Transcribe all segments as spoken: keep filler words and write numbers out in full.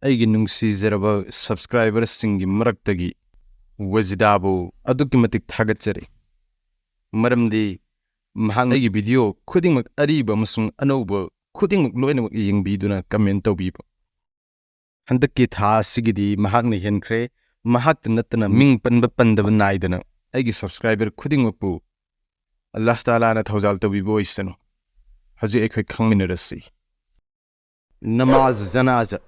ꯑꯩꯒꯤ ꯅꯨꯡꯁꯤꯖꯔꯕ subscriberꯁꯤꯡꯒꯤ ꯃꯔꯛꯇꯒꯤ ꯋꯥꯖꯤꯗꯥꯕꯨ ꯑꯗꯨꯛꯀꯤ ꯃꯇꯤꯛ ꯊꯥꯒꯠꯆꯔꯤ꯫ ꯃꯔꯝꯗꯤ ꯃꯍꯥꯛꯅ ꯑꯩꯒꯤ video ꯈꯨꯗꯤꯡꯃꯛ, ꯑꯔꯤꯕ ꯑꯃꯁꯨꯡ ꯑꯅꯧꯕ ꯈꯨꯗꯤꯡꯃꯛ ꯂꯣꯏꯅꯃꯛ ꯌꯦꯡꯕꯤꯗꯨꯅ comment ꯇꯧꯕꯤꯕ꯫ ꯍꯟꯗꯛꯀꯤ ꯊꯥ ꯑꯁꯤꯒꯤꯗꯤ ꯃꯍꯥꯛꯅ ꯍꯦꯟꯈ꯭ꯔꯦ꯫ ꯃꯍꯥꯛꯇ ꯅꯠꯇꯅ ꯃꯤꯡ ꯄꯟꯕ ꯄꯟꯗꯕ ꯅꯥꯏꯗꯅ ꯑꯩꯒꯤ subscriber ꯈꯨꯗꯤꯡꯃꯛꯄꯨ ꯑꯜꯂꯥꯍ ꯇꯥꯂꯥꯅ ꯊꯧꯖꯥꯜ ꯇꯧꯕꯤꯕ ꯑꯣꯏꯁꯅꯨ꯫ ꯍꯧꯖꯤꯛ ꯑꯩꯈꯣꯏ ꯈꯪꯃꯤꯟꯅꯔꯁꯤ꯫ ꯅꯃꯥꯖ ꯖꯅꯥꯖꯥ꯫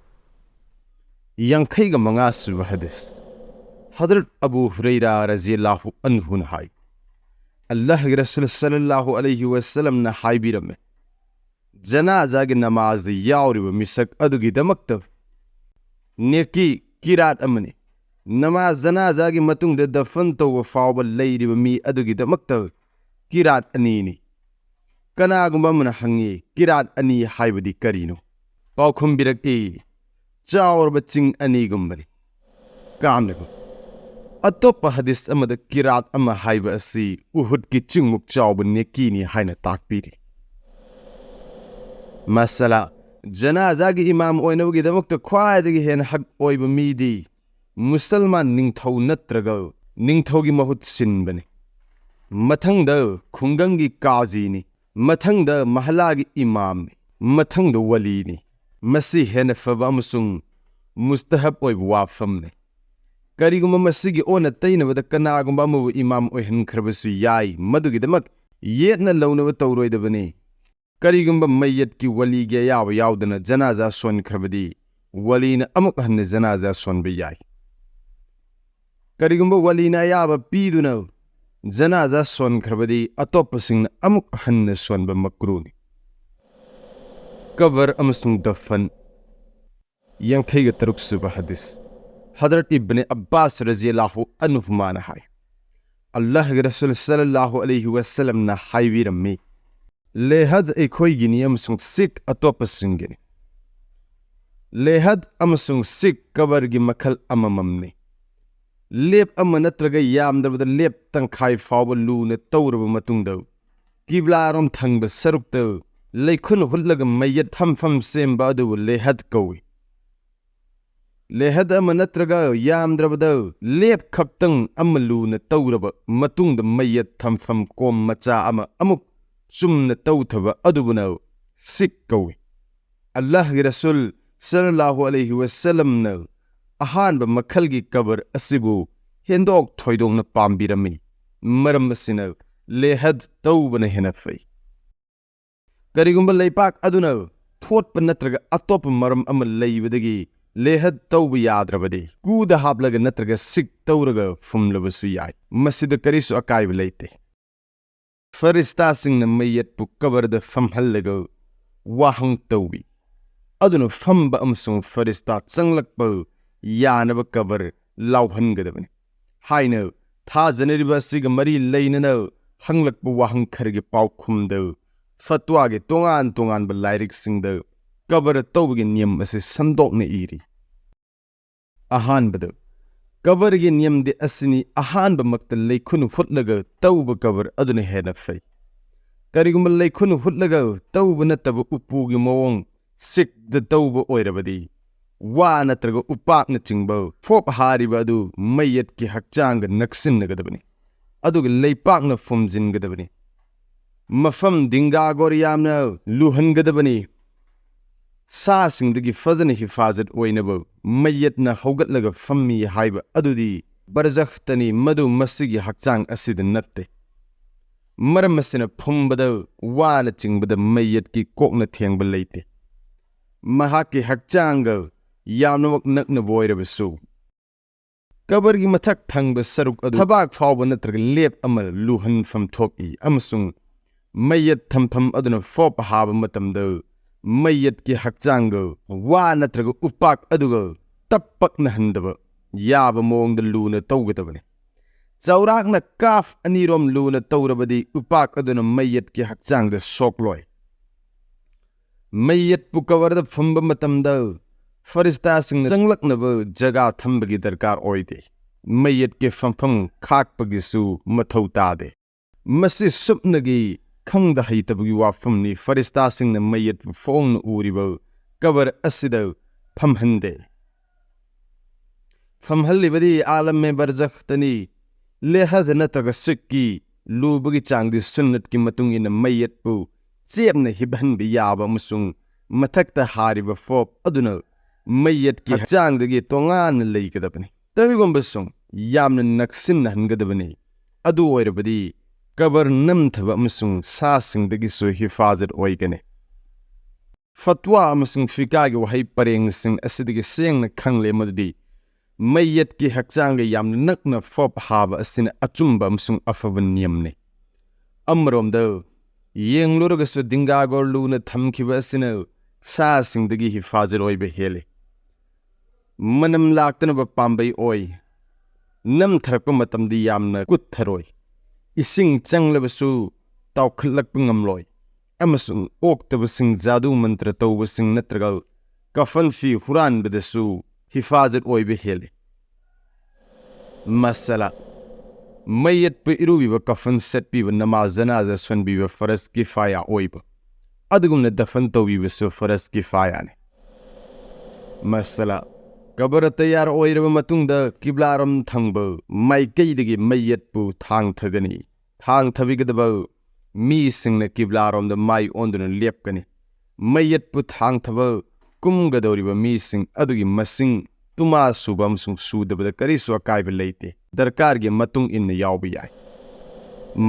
ꯌꯥꯡꯈꯩꯒ ꯃꯉꯥ ꯁꯨꯕ ꯍꯗꯤꯁ꯫ ꯍꯗꯔꯠ ꯑꯕꯨ ꯍꯨꯔꯩꯔꯥ ꯔꯖꯤꯌꯜꯂꯥꯍꯨ ꯑꯟꯍꯨꯅ ꯍꯥꯏ, ꯑꯜꯂꯥꯍꯒꯤ ꯔꯁꯨꯜ ꯁꯜꯂꯜꯂꯥꯍꯨ ꯑꯂꯩꯍꯤ ꯋꯁꯜꯂꯝꯅ ꯍꯥꯏꯕꯤꯔꯝꯃꯤ, ꯖꯅꯥꯖꯥꯒꯤ ꯅꯃꯥꯖꯗ ꯌꯥꯎꯔꯤꯕ ꯃꯤꯁꯛ ꯑꯗꯨꯒꯤꯗꯃꯛꯇ ꯅꯦꯀꯤ ꯀꯤꯔꯥꯠ ꯑꯃꯅꯤ꯫ ꯅꯃꯥꯖ ꯖꯅꯥꯖꯥꯒꯤ ꯃꯇꯨꯡꯗ ꯗꯐꯟ ꯇꯧꯕ ꯐꯥꯎꯕ ꯂꯩꯔꯤꯕ ꯃꯤ ꯑꯗꯨꯒꯤꯗꯃꯛꯇ ꯀꯤꯔꯥꯠ ꯑꯅꯤꯅꯤ꯫ ꯀꯅꯥꯒꯨꯝꯕ ꯑꯃꯅ ꯍꯪꯉꯤ, "ꯀꯤꯔꯥꯠ ꯑꯅꯤ ꯍꯥꯏꯕꯗꯤ ꯀꯔꯤꯅꯣ?" ꯄꯥꯎꯈꯨꯝ ꯄꯤꯔꯛꯏ, "ꯆꯥꯎꯔꯕ ꯆꯤꯡ ꯑꯅꯤꯒꯨꯝꯕꯅꯤ" ꯀꯥꯟꯅꯕ꯫ ꯑꯇꯣꯞꯄ ꯍꯗꯤꯁ ꯑꯃꯗ ꯀꯤꯔꯥꯠ ꯑꯃ ꯍꯥꯏꯕ ꯑꯁꯤ ꯎꯍꯨꯗꯀꯤ ꯆꯤꯡꯃꯨꯛ ꯆꯥꯎꯕ ꯅꯦꯀꯤꯅꯤ ꯍꯥꯏꯅ ꯇꯥꯛꯄꯤꯔꯤ꯫ ꯃꯁꯂꯥ, ꯖꯅꯥꯖꯥꯒꯤ ꯏꯃꯥꯝ ꯑꯣꯏꯅꯕꯒꯤꯗꯃꯛꯇ ꯈ꯭ꯋꯥꯏꯗꯒꯤ ꯍꯦꯟꯅ ꯍꯛ ꯑꯣꯏꯕ ꯃꯤꯗꯤ ꯃꯨꯁꯜꯃꯥꯟ ꯅꯤꯡꯊꯧ ꯅꯠꯇ꯭ꯔꯒ ꯅꯤꯡꯊꯧꯒꯤ ꯃꯍꯨꯠ ꯁꯤꯟꯕꯅꯤ꯫ ꯃꯊꯪꯗ ꯈꯨꯡꯒꯪꯒꯤ ꯀꯥꯖꯤꯅꯤ꯫ ꯃꯊꯪꯗ ꯃꯍꯜꯂꯥꯒꯤ ꯏꯃꯥꯝꯅꯤ꯫ ꯃꯊꯪꯗ ꯋꯂꯤꯅꯤ꯫ ꯃꯁꯤ ꯍꯦꯟꯅ ꯐꯕ ꯑꯃꯁꯨꯡ ꯃꯨꯁꯇꯍꯕ ꯑꯣꯏꯕ ꯋꯥꯐꯝꯅꯤ꯫ ꯀꯔꯤꯒꯨꯝꯕ ꯃꯁꯤꯒꯤ ꯑꯣꯟꯅ ꯇꯩꯅꯕꯗ ꯀꯅꯥꯒꯨꯝꯕ ꯑꯃꯕꯨ ꯏꯃꯥꯝ ꯑꯣꯏꯍꯟꯈ꯭ꯔꯕꯁꯨ ꯌꯥꯏ, ꯃꯗꯨꯒꯤꯗꯃꯛ ꯌꯦꯠꯅ ꯂꯧꯅꯕ ꯇꯧꯔꯣꯏꯗꯕꯅꯤ꯫ ꯀꯔꯤꯒꯨꯝꯕ ꯃꯩꯌꯠꯀꯤ ꯋꯂꯤꯒꯤ ꯑꯌꯥꯕ ꯌꯥꯎꯗꯅ ꯖꯅꯥꯖꯥ ꯁꯣꯟꯈ꯭ꯔꯕꯗꯤ, ꯋꯂꯤꯅ ꯑꯃꯨꯛ ꯍꯟꯅ ꯖꯅꯥꯖꯥ ꯁꯣꯟꯕ ꯌꯥꯏ꯫ ꯀꯔꯤꯒꯨꯝꯕ ꯋꯂꯤꯅ ꯑꯌꯥꯕ ꯄꯤꯗꯨꯅ ꯖꯅꯥꯖꯥ ꯁꯣꯟꯈ꯭ꯔꯕꯗꯤ, ꯑꯇꯣꯞꯄꯁꯤꯡꯅ ꯑꯃꯨꯛ ꯍꯟꯅ ꯁꯣꯟꯕ ꯃꯀ꯭ꯔꯨꯅꯤ꯫ ꯀꯕꯔ ꯑꯃꯁꯨꯡ ꯗꯐꯟ꯫ ꯌꯥꯡꯈꯩꯒ ꯇꯔꯨꯛ ꯁꯨꯕ ꯍꯗꯤꯁ꯫ ꯍꯗꯔꯠ ꯏꯕꯅꯦ ꯑꯕ꯭ꯕꯥꯁ ꯔꯖꯤꯌꯜꯂꯥꯍꯨ ꯑꯟꯍꯨꯃꯥꯅ ꯍꯥꯏ, ꯑꯜꯂꯥꯍꯒꯤ ꯔꯁꯨꯜ ꯁꯜꯂꯜꯂꯥꯍꯨ ꯑꯂꯩꯍꯤ ꯋꯁꯜꯂꯝꯅ ꯍꯥꯏꯕꯤꯔꯝꯃꯤ, "ꯂꯦꯍꯗ ꯑꯩꯈꯣꯏꯒꯤꯅꯤ ꯑꯃꯁꯨꯡ ꯁꯤꯈ ꯑꯇꯣꯞꯄꯁꯤꯡꯒꯤꯅꯤ"꯫ ꯂꯦꯍꯗ ꯑꯃꯁꯨꯡ ꯁꯤꯈ ꯀꯕꯔꯒꯤ ꯃꯈꯜ ꯑꯃꯃꯝꯅꯤ꯫ ꯂꯦꯞ ꯑꯃ ꯅꯠꯇ꯭ꯔꯒ ꯌꯥꯝꯗ꯭ꯔꯕꯗ ꯂꯦꯞ ꯇꯪꯈꯥꯏ ꯐꯥꯎꯕ ꯂꯨꯅ ꯇꯧꯔꯕ ꯃꯇꯨꯡꯗ, ꯀꯤꯕ꯭ꯂꯥꯔꯣꯝ ꯊꯪꯕ ꯁꯔꯨꯛꯇ ꯂꯩꯈꯨꯟ ꯍꯨꯠꯂꯒ ꯃꯩꯌꯠ ꯊꯝꯐꯝ ꯁꯦꯝꯕ ꯑꯗꯨꯕꯨ ꯂꯦꯍꯗ ꯀꯧꯏ꯫ ꯂꯦꯍꯗ ꯑꯃ ꯅꯠꯇ꯭ꯔꯒ ꯌꯥꯝꯗ꯭ꯔꯕꯗ ꯂꯦꯞ ꯈꯛꯇꯪ ꯑꯃ ꯂꯨꯅ ꯇꯧꯔꯕ ꯃꯇꯨꯡꯗ ꯃꯩꯌꯠ ꯊꯝꯐꯝ ꯀꯣꯝ ꯃꯆꯥ ꯑꯃ ꯑꯃꯨꯛ ꯆꯨꯝꯅ ꯇꯧꯊꯕ ꯑꯗꯨꯕꯨꯅ ꯁꯤꯛ ꯀꯧꯏ꯫ ꯑꯜꯂꯥꯍꯒꯤ ꯔꯁꯨꯜ ꯁꯜꯂꯜꯂꯥꯍꯨ ꯑꯂꯩꯍꯤ ꯋꯁꯜꯂꯝꯅ ꯑꯍꯥꯟꯕ ꯃꯈꯜꯒꯤ ꯀꯕꯔ ꯑꯁꯤꯕꯨ ꯍꯦꯟꯗꯣꯛ ꯊꯣꯏꯗꯣꯛꯅ ꯄꯥꯝꯕꯤꯔꯝꯃꯤ꯫ ꯃꯔꯝ ꯑꯁꯤꯅ ꯂꯦꯍꯗ ꯇꯧꯕꯅ ꯍꯦꯟꯅ ꯐꯩ꯫ ꯀꯔꯤꯒꯨꯝꯕ ꯂꯩꯄꯥꯛ ꯑꯗꯨꯅ ꯊꯣꯠꯄ ꯅꯠꯇ꯭ꯔꯒ ꯑꯇꯣꯞꯄ ꯃꯔꯝ ꯑꯃ ꯂꯩꯕꯗꯒꯤ ꯂꯦꯍꯗ ꯇꯧꯕ ꯌꯥꯗ꯭ꯔꯕꯗꯤ ꯀꯨꯗ ꯍꯥꯞꯂꯒ ꯅꯠꯇ꯭ꯔꯒ ꯁꯤꯛ ꯇꯧꯔꯒ ꯐꯨꯝꯂꯕꯁꯨ ꯌꯥꯏ꯫ ꯃꯁꯤꯗ ꯀꯔꯤꯁꯨ ꯑꯀꯥꯏꯕ ꯂꯩꯇꯦ꯫ ꯐꯔꯤꯁꯇꯥꯁꯤꯡꯅ ꯃꯩꯌꯠꯄꯨ ꯀꯕꯔꯗ ꯐꯝꯍꯜꯂꯒ ꯋꯥꯍꯪ ꯇꯧꯏ꯫ ꯑꯗꯨꯅ ꯐꯝꯕ ꯑꯃꯁꯨꯡ ꯐꯔꯤꯁꯇꯥ ꯆꯪꯂꯛꯄ ꯌꯥꯅꯕ ꯀꯕꯔ ꯂꯥꯎꯍꯟꯒꯗꯕꯅꯤ ꯍꯥꯏꯅ ꯊꯥꯖꯅꯔꯤꯕ ꯑꯁꯤꯒ ꯃꯔꯤ ꯂꯩꯅꯅ ꯍꯪꯂꯛꯄ ꯋꯥꯍꯪ ꯈꯔꯒꯤ ꯄꯥꯎꯈꯨꯝꯗ ꯐꯠꯋꯥꯒꯤ ꯇꯣꯉꯥꯟ ꯇꯣꯉꯥꯟꯕ ꯂꯥꯏꯔꯤꯛꯁꯤꯡꯗ ꯀꯕꯔ ꯇꯧꯕꯒꯤ ꯅꯤꯌꯝ ꯑꯁꯤ ꯁꯟꯗꯣꯛꯅ ꯏꯔꯤ꯫ ꯑꯍꯥꯟꯕꯗ, ꯀꯕꯔꯒꯤ ꯅꯤꯌꯝꯗꯤ ꯑꯁꯤꯅꯤ: ꯑꯍꯥꯟꯕꯃꯛꯇ ꯂꯩꯈꯨꯟ ꯍꯨꯠꯂꯒ ꯇꯧꯕ ꯀꯕꯔ ꯑꯗꯨꯅ ꯍꯦꯟꯅ ꯐꯩ꯫ ꯀꯔꯤꯒꯨꯝꯕ ꯂꯩꯈꯨꯟ ꯍꯨꯠꯂꯒ ꯇꯧꯕ ꯅꯠꯇꯕ ꯎꯄꯨꯒꯤ ꯃꯑꯣꯡ ꯁꯤꯛꯗ ꯇꯧꯕ ꯑꯣꯏꯔꯕꯗꯤ, ꯋꯥ ꯅꯠꯇ꯭ꯔꯒ ꯎꯄꯥꯛꯅꯆꯤꯡꯕ ꯐꯣꯞ ꯍꯥꯔꯤꯕ ꯑꯗꯨ ꯃꯩꯌꯠꯀꯤ ꯍꯛꯆꯥꯡꯒ ꯅꯛꯁꯤꯟꯅꯒꯗꯕꯅꯤ, ꯑꯗꯨꯒ ꯂꯩꯄꯥꯛꯅ ꯐꯨꯝꯖꯤꯟꯒꯗꯕꯅꯤ꯫ ꯃꯐꯝ ꯗꯤꯡꯒꯥꯒꯣꯔ ꯌꯥꯝꯅ ꯂꯨꯍꯟꯒꯗꯕꯅꯤ꯫ ꯁꯥꯁꯤꯡꯗꯒꯤ ꯐꯖꯅ ꯍꯤꯐꯥꯖꯠ ꯑꯣꯏꯅꯕ ꯃꯩꯌꯠꯅ ꯍꯧꯒꯠꯂꯒ ꯐꯝꯃꯤ ꯍꯥꯏꯕ ꯑꯗꯨꯗꯤ ꯕꯔꯖꯈꯇꯅꯤ, ꯃꯗꯨ ꯃꯁꯤꯒꯤ ꯍꯛꯆꯥꯡ ꯑꯁꯤꯗ ꯅꯠꯇꯦ꯫ ꯃꯔꯝ ꯑꯁꯤꯅ ꯐꯨꯝꯕꯗ ꯋꯥꯅꯆꯤꯡꯕꯗ ꯃꯩꯌꯠꯀꯤ ꯀꯣꯛꯅ ꯊꯦꯡꯕ ꯂꯩꯇꯦ꯫ ꯃꯍꯥꯛꯀꯤ ꯍꯛꯆꯥꯡꯒ ꯌꯥꯝꯅꯃꯛ ꯅꯛꯅꯕ ꯑꯣꯏꯔꯕꯁꯨ, ꯀꯕꯔꯒꯤ ꯃꯊꯛ ꯊꯪꯕ ꯁꯔꯨꯛ ꯑꯗꯨ ꯊꯕꯥꯛ ꯐꯥꯎꯕ ꯅꯠꯇ꯭ꯔꯒ ꯂꯦꯞ ꯑꯃ ꯂꯨꯍꯟꯐꯝ ꯊꯣꯛꯏ, ꯑꯃꯁꯨꯡ ꯃꯩꯌꯠ ꯊꯝꯐꯝ ꯑꯗꯨꯅ ꯐꯣꯞ ꯍꯥꯕ ꯃꯇꯝꯗ ꯃꯩꯌꯠꯀꯤ ꯍꯛꯆꯥꯡꯒ ꯋꯥ ꯅꯠꯇ꯭ꯔꯒ ꯎꯄꯥꯛ ꯑꯗꯨꯒ ꯇꯞ ꯄꯛꯅꯍꯟꯗꯕ ꯌꯥꯕ ꯃꯑꯣꯡꯗ ꯂꯨꯅ ꯇꯧꯒꯗꯕꯅꯤ꯫ ꯆꯥꯎꯔꯥꯛꯅ ꯀꯥꯐ ꯑꯅꯤꯔꯣꯝ ꯂꯨꯅ ꯇꯧꯔꯕꯗꯤ ꯎꯄꯥꯛ ꯑꯗꯨꯅ ꯃꯩꯌꯠꯀꯤ ꯍꯛꯆꯥꯡꯗ ꯁꯣꯛꯂꯣꯏ꯫ ꯃꯩꯌꯠꯄꯨ ꯀꯕꯔꯗ ꯐꯨꯝꯕ ꯃꯇꯝꯗ ꯐꯔꯤꯁꯇꯥꯁꯤꯡꯅ ꯆꯪꯂꯛꯅꯕ ꯖꯒꯥ ꯊꯝꯕꯒꯤ ꯗꯔꯀꯥꯔ ꯑꯣꯏꯗꯦ꯫ ꯃꯩꯌꯠꯀꯤ ꯐꯝꯐꯝ ꯈꯥꯛꯄꯒꯤꯁꯨ ꯃꯊꯧ ꯇꯥꯗꯦ꯫ ꯃꯁꯤ ꯁꯨꯞꯅꯒꯤ ꯈꯪꯗ ꯍꯩꯇꯕꯒꯤ ꯋꯥꯐꯝꯅꯤ꯫ ꯐꯔꯤꯁꯇꯥꯁꯤꯡꯅ ꯃꯩꯌꯠꯄꯨ ꯐꯣꯡꯅ ꯎꯔꯤꯕ ꯀꯕꯔ ꯑꯁꯤꯗ ꯐꯝꯍꯟꯗꯦ꯫ ꯐꯝꯍꯜꯂꯤꯕꯗꯤ ꯑꯥꯂꯝ-ꯃꯦ-ꯕꯔꯖꯈꯇꯅꯤ꯫ ꯂꯦꯍꯗ ꯅꯠꯇ꯭ꯔꯒ ꯁꯤꯛꯀꯤ ꯂꯨꯕꯒꯤ ꯆꯥꯡꯗꯤ ꯁꯨꯟꯅꯠꯀꯤ ꯃꯇꯨꯡ ꯏꯟꯅ ꯃꯩꯌꯠꯄꯨ ꯆꯦꯞꯅ ꯍꯤꯞꯍꯟꯕ ꯌꯥꯕ ꯑꯃꯁꯨꯡ ꯃꯊꯛꯇ ꯍꯥꯏꯔꯤꯕ ꯐꯣꯞ ꯑꯗꯨꯅ ꯃꯩꯌꯠꯀꯤ ꯍꯛꯆꯥꯡꯗꯒꯤ ꯇꯣꯉꯥꯟꯅ ꯂꯩꯒꯗꯕꯅꯤ꯫ ꯀꯔꯤꯒꯨꯝꯕꯁꯨ ꯌꯥꯝꯅ ꯅꯛꯁꯤꯟꯅꯍꯟꯒꯗꯕꯅꯤ꯫ ꯑꯗꯨ ꯑꯣꯏꯔꯕꯗꯤ ꯀꯕꯔ ꯅꯝꯊꯕ ꯑꯃꯁꯨꯡ ꯁꯥꯁꯤꯡꯗꯒꯤꯁꯨ ꯍꯤꯐꯥꯖꯠ ꯑꯣꯏꯒꯅꯤ꯫ ꯐꯠꯋꯥ ꯑꯃꯁꯨꯡ ꯐꯤꯀꯥꯒꯤ ꯋꯥꯍꯩ ꯄꯔꯦꯡꯁꯤꯡ ꯑꯁꯤꯗꯒꯤ ꯁꯦꯡꯅ ꯈꯪꯂꯦ ꯃꯗꯨꯗꯤ ꯃꯩꯌꯠꯀꯤ ꯍꯛꯆꯥꯡꯒ ꯌꯥꯝꯅ ꯅꯛꯅ ꯐꯣꯞ ꯍꯥꯕ ꯑꯁꯤꯅ ꯑꯆꯨꯝꯕ ꯑꯃꯁꯨꯡ ꯑꯐꯕ ꯅꯤꯌꯝꯅꯤ꯫ ꯑꯃꯔꯣꯝꯗ ꯌꯦꯡꯂꯨꯔꯒꯁꯨ ꯗꯤꯡꯒꯥꯒꯣꯔ ꯂꯨꯅ ꯊꯝꯈꯤꯕ ꯑꯁꯤꯅ ꯁꯥꯁꯤꯡꯗꯒꯤ ꯍꯤꯐꯥꯖꯠ ꯑꯣꯏꯕ ꯍꯦꯜꯂꯤ꯫ ꯃꯅꯝ ꯂꯥꯛꯇꯅꯕ ꯄꯥꯝꯕꯩ ꯑꯣꯏ꯫ ꯅꯝꯊꯔꯛꯄ ꯃꯇꯝꯗꯤ ꯌꯥꯝꯅ ꯀꯨꯠꯊꯔꯣꯏ꯫ ꯏꯁꯤꯡ ꯆꯪꯂꯕꯁꯨ ꯇꯥꯎꯈꯠꯂꯛꯄ ꯉꯝꯂꯣꯏ꯫ ꯑꯃꯁꯨꯡ ꯑꯣꯛꯇꯕꯁꯤꯡ, ꯖꯥꯗꯨ ꯃꯟꯇ꯭ꯔ ꯇꯧꯕꯁꯤꯡ ꯅꯠꯇ꯭ꯔꯒ ꯀꯐꯟ ꯐꯤ ꯍꯨꯔꯥꯟꯕꯗꯁꯨ ꯍꯤꯐꯥꯖꯠ ꯑꯣꯏꯕ ꯍꯦꯜꯂꯤ꯫ ꯃꯁꯂꯥ, ꯃꯩꯌꯠꯄ ꯏꯔꯨꯕꯤꯕ, ꯀꯐꯟ ꯁꯦꯠꯄꯤꯕ, ꯅꯃꯥꯖ ꯖꯅꯥꯖꯥ ꯁꯣꯟꯕꯤꯕ ꯐꯔꯖ ꯀꯤꯐꯥꯌꯥ ꯑꯣꯏꯕ, ꯑꯗꯨꯒꯨꯝꯅ ꯗꯐꯟ ꯇꯧꯕꯤꯕꯁꯨ ꯐꯔꯖ ꯀꯤꯐꯥꯌꯥꯅꯤ꯫ ꯃꯁꯂꯥ, ꯀꯕꯔ ꯇꯌꯥꯔ ꯑꯣꯏꯔꯕ ꯃꯇꯨꯡꯗ ꯀꯤꯕ꯭ꯂꯥꯔꯣꯝ ꯊꯪꯕ ꯃꯥꯏꯀꯩꯗꯒꯤ ꯃꯩꯌꯠꯄꯨ ꯊꯥꯡꯊꯒꯅꯤ꯫ ꯊꯥꯡꯊꯕꯤꯒꯗꯕ ꯃꯤꯁꯤꯡꯅ ꯀꯤꯕ꯭ꯂꯥꯔꯣꯝꯗ ꯃꯥꯏ ꯑꯣꯟꯗꯨꯅ ꯂꯦꯞꯀꯅꯤ꯫ ꯃꯩꯌꯠꯄꯨ ꯊꯥꯡꯊꯕ ꯀꯨꯝꯒꯗꯧꯔꯤꯕ ꯃꯤꯁꯤꯡ ꯑꯗꯨꯒꯤ ꯃꯁꯤꯡ ꯇꯨꯃꯥ ꯁꯨꯕ ꯑꯃꯁꯨꯡ ꯁꯨꯗꯕꯗ ꯀꯔꯤꯁꯨ ꯑꯀꯥꯏꯕ ꯂꯩꯇꯦ꯫ ꯗꯔꯀꯥꯔꯒꯤ ꯃꯇꯨꯡ ꯏꯟꯅ ꯌꯥꯎꯕ ꯌꯥꯏ꯫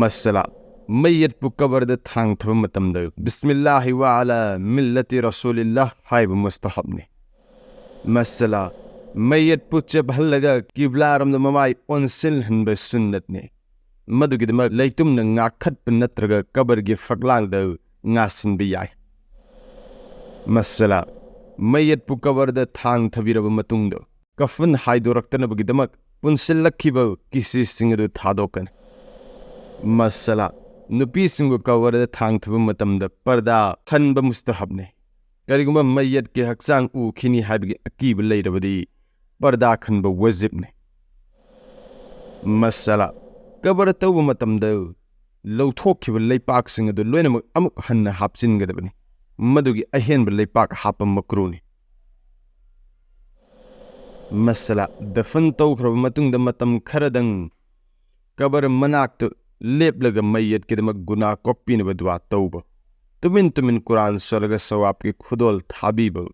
ꯃꯁꯂꯥ, ꯃꯩꯌꯠꯄꯨ ꯀꯕꯔꯗ ꯊꯥꯡꯊꯕ ꯃꯇꯝꯗ ꯕꯤꯁꯃꯤꯜꯂꯥꯍꯤ ꯋꯥ ꯑꯂꯥ ꯃꯤꯜꯂꯇꯤ ꯔꯁꯨꯂꯤꯜꯂꯥꯍ ꯍꯥꯏꯕ ꯃꯨꯁꯇꯍꯕꯅꯤ꯫ ꯃꯁꯂꯥ, ꯃꯩꯌꯠꯄꯨ ꯆꯦꯞꯍꯜꯂꯒ ꯀꯤꯕ꯭ꯂꯥꯔꯣꯝꯗ ꯃꯃꯥꯏ ꯑꯣꯟꯁꯤꯜꯍꯟꯕ ꯁꯨꯟꯅꯠꯅꯤ꯫ ꯃꯗꯨꯒꯤꯗꯃꯛ ꯂꯩꯇꯨꯝꯅ ꯉꯥꯛꯈꯠꯄ ꯅꯠꯇ꯭ꯔꯒ ꯀꯕꯔꯒꯤ ꯐꯛꯂꯥꯡꯗ ꯉꯥꯁꯤꯟꯕ ꯌꯥꯏ꯫ ꯃꯁꯂꯥ, ꯃꯩꯌꯠꯄꯨ ꯀꯕꯔꯗ ꯊꯥꯡꯊꯕꯤꯔꯕ ꯃꯇꯨꯡꯗ ꯀꯐꯟ ꯍꯥꯏꯗꯣꯔꯛꯇꯅꯕꯒꯤꯗꯃꯛ ꯄꯨꯟꯁꯤꯜꯂꯛꯈꯤꯕ ꯀꯤꯁꯤꯁꯤꯡ ꯑꯗꯨ ꯊꯥꯗꯣꯛꯀꯅꯤ꯫ ꯃꯁꯂꯥ, ꯅꯨꯄꯤꯁꯤꯡꯕꯨ ꯀꯕꯔꯗ ꯊꯥꯡꯊꯕ ꯃꯇꯝꯗ ꯄꯔꯗꯥ ꯈꯟꯕ ꯃꯨꯁꯇꯍꯕꯅꯤ꯫ ꯀꯔꯤꯒꯨꯝꯕ ꯃꯩꯌꯠꯀꯤ ꯍꯛꯆꯥꯡ ꯎꯈꯤꯅꯤ ꯍꯥꯏꯕꯒꯤ ꯑꯀꯤꯕ ꯂꯩꯔꯕꯗꯤ ꯄꯔꯗꯥ ꯈꯟꯕ ꯋꯥꯖꯤꯕꯅꯤ꯫ ꯃꯁꯂꯥ, ꯀꯕꯔ ꯇꯧꯕ ꯃꯇꯝꯗ ꯂꯧꯊꯣꯛꯈꯤꯕ ꯂꯩꯄꯥꯛꯁꯤꯡ ꯑꯗꯨ ꯂꯣꯏꯅꯃꯛ ꯑꯃꯨꯛ ꯍꯟꯅ ꯍꯥꯞꯆꯤꯟꯒꯗꯕꯅꯤ꯫ ꯃꯗꯨꯒꯤ ꯑꯍꯦꯟꯕ ꯂꯩꯄꯥꯛ ꯍꯥꯞꯄ ꯃꯀ꯭ꯔꯨꯅꯤ꯫ ꯃꯁꯥꯂꯥ ꯗꯐꯟ ꯇꯧꯈ꯭ꯔꯕ ꯃꯇꯨꯡꯗ ꯃꯇꯝ ꯈꯔꯗꯪ ꯀꯕꯔ ꯃꯅꯥꯛꯇ ꯂꯦꯞꯂꯒ ꯃꯩꯌꯠꯀꯤꯗꯃꯛ ꯒꯨꯅꯥ ꯀꯣꯛꯄꯤꯅꯕ ꯗꯨꯋꯥ ꯇꯧꯕ, ꯇꯨꯃꯤꯟ ꯇꯨꯃꯤꯟ ꯀꯨꯔꯥꯟ ꯁꯣꯜꯂꯒ ꯁꯋꯥꯕꯀꯤ ꯈꯨꯗꯣꯜ ꯊꯥꯕꯤꯕ,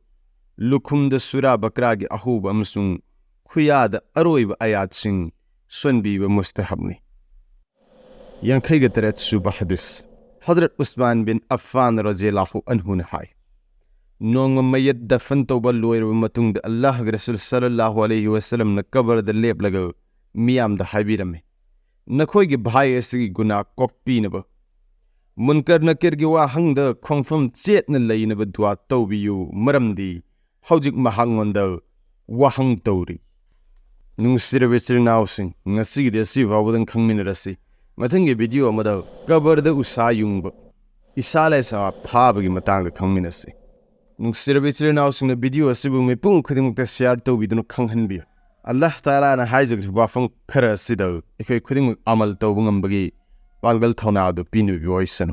ꯂꯨꯈꯨꯝꯗ ꯁꯨꯔꯥ ꯕꯀꯔꯥꯒꯤ ꯑꯍꯧꯕ ꯑꯃꯁꯨꯡ ꯈꯨꯌꯥꯗ ꯑꯔꯣꯏꯕ ꯑꯌꯥꯠꯁꯤꯡ ꯁꯣꯟꯕꯤꯕ ꯃꯨꯁꯇꯍꯕꯅꯤ꯫ ꯌꯥꯡꯈꯩꯒ ꯇꯔꯦꯠ ꯁꯨꯕ ꯍꯗꯤꯁ꯫ ꯍꯖꯔꯠ ꯎꯁꯃꯥꯟ ꯕꯤꯟ ꯑꯐꯐꯥꯟ ꯔꯖꯤꯌꯜꯂꯥꯍꯨ ꯑꯟꯍꯨꯅ ꯍꯥꯏ, ꯅꯣꯡꯃ ꯃꯩꯌꯠ ꯗꯐꯟ ꯇꯧꯕ ꯂꯣꯏꯔꯕ ꯃꯇꯨꯡꯗ ꯑꯜꯂꯥꯍꯒꯤ ꯔꯁꯨꯜ ꯁꯜꯂꯜꯂꯥꯍꯨ ꯑꯂꯩꯍꯤ ꯋꯁꯜꯂꯝꯅ ꯀꯕꯔꯗ ꯂꯦꯞꯂꯒ ꯃꯤꯌꯥꯝꯗ ꯍꯥꯏꯕꯤꯔꯝꯃꯤ, ꯅꯈꯣꯏꯒꯤ ꯚꯥꯏ ꯑꯁꯤꯒꯤ ꯒꯨꯅꯥ ꯀꯣꯛꯄꯤꯅꯕ ꯃꯨꯟꯀꯔ ꯅꯀꯤꯔꯒꯤ ꯋꯥꯍꯪꯗ ꯈꯣꯡꯐꯝ ꯆꯦꯠꯅ ꯂꯩꯅꯕ ꯗꯨꯋꯥ ꯇꯧꯕꯤꯌꯨ, ꯃꯔꯝꯗꯤ ꯍꯧꯖꯤꯛ ꯃꯍꯥꯛꯉꯣꯟꯗ ꯋꯥꯍꯪ ꯇꯧꯔꯤ꯫ ꯅꯨꯡꯁꯤꯔꯕ ꯏꯆꯤꯜ ꯏꯅꯥꯎꯁꯤꯡ, ꯉꯁꯤꯒꯤꯗꯤ ꯑꯁꯤ ꯐꯥꯎꯕꯗꯪ ꯈꯪꯃꯤꯟꯅꯔꯁꯤ꯫ ꯃꯊꯪꯒꯤ ꯚꯤꯗꯤꯑꯣ ꯑꯃꯗ ꯀꯕꯔꯗ ꯎꯁꯥ ꯌꯨꯡꯕ, ꯏꯁꯥ ꯂꯥꯏ ꯁꯋꯥꯕ ꯊꯥꯕꯒꯤ ꯃꯇꯥꯡꯗ ꯈꯪꯃꯤꯟꯅꯁꯤ꯫ ꯅꯨꯡꯁꯤꯔꯕ ꯏꯆꯤꯜ ꯏꯅꯥꯎꯁꯤꯡꯅ ꯚꯤꯗꯤꯑꯣ ꯑꯁꯤꯕꯨ ꯃꯤꯄꯨꯝ ꯈꯨꯗꯤꯡꯃꯛꯇ ꯁꯤꯌꯥꯔ ꯇꯧꯕꯤꯗꯨꯅ ꯈꯪꯍꯟꯕꯤꯌꯨ꯫ ꯑꯜꯂꯥꯍ ꯇꯥꯂꯥꯅ ꯍꯥꯏꯖꯈ꯭ꯔꯤꯕ ꯋꯥꯐꯝ ꯈꯔ ꯑꯁꯤꯗ ꯑꯩꯈꯣꯏ ꯈꯨꯗꯤꯡꯃꯛ ꯑꯃꯜ ꯇꯧꯕ ꯉꯝꯕꯒꯤ ꯄꯥꯡꯒꯜ ꯊꯧꯅꯥ ꯑꯗꯨ ꯄꯤꯅꯕꯤꯕ ꯑꯣꯏꯁꯅꯨ꯫